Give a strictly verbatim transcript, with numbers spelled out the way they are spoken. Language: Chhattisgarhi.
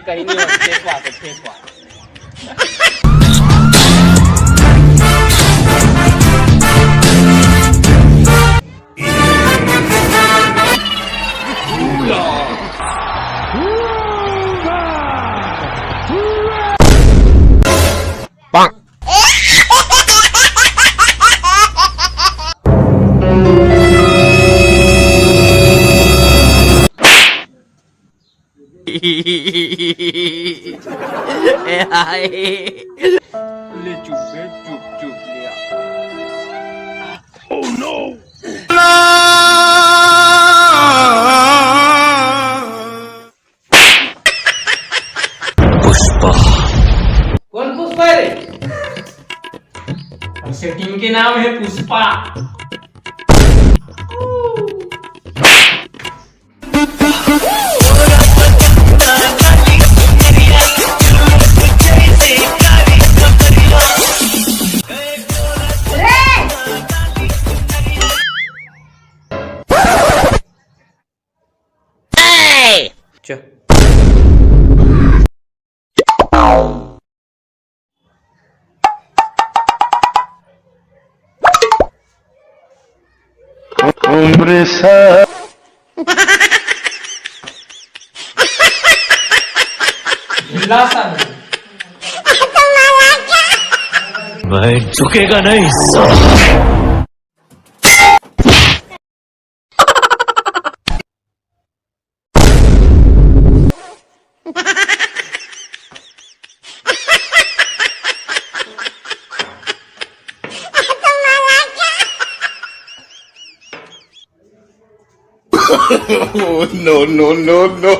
कहीं नहीं हो, फेंक को आके, फेंक को आके। ले चुप बे, चुप, चुप, ले आ। Oh no! पुष्पा। कौन पुष्पा है रे? हमसे टीम के नाम है पुष्पा। उम्र सा भाई झुकेगा नहीं। Oh, no, no, no, no.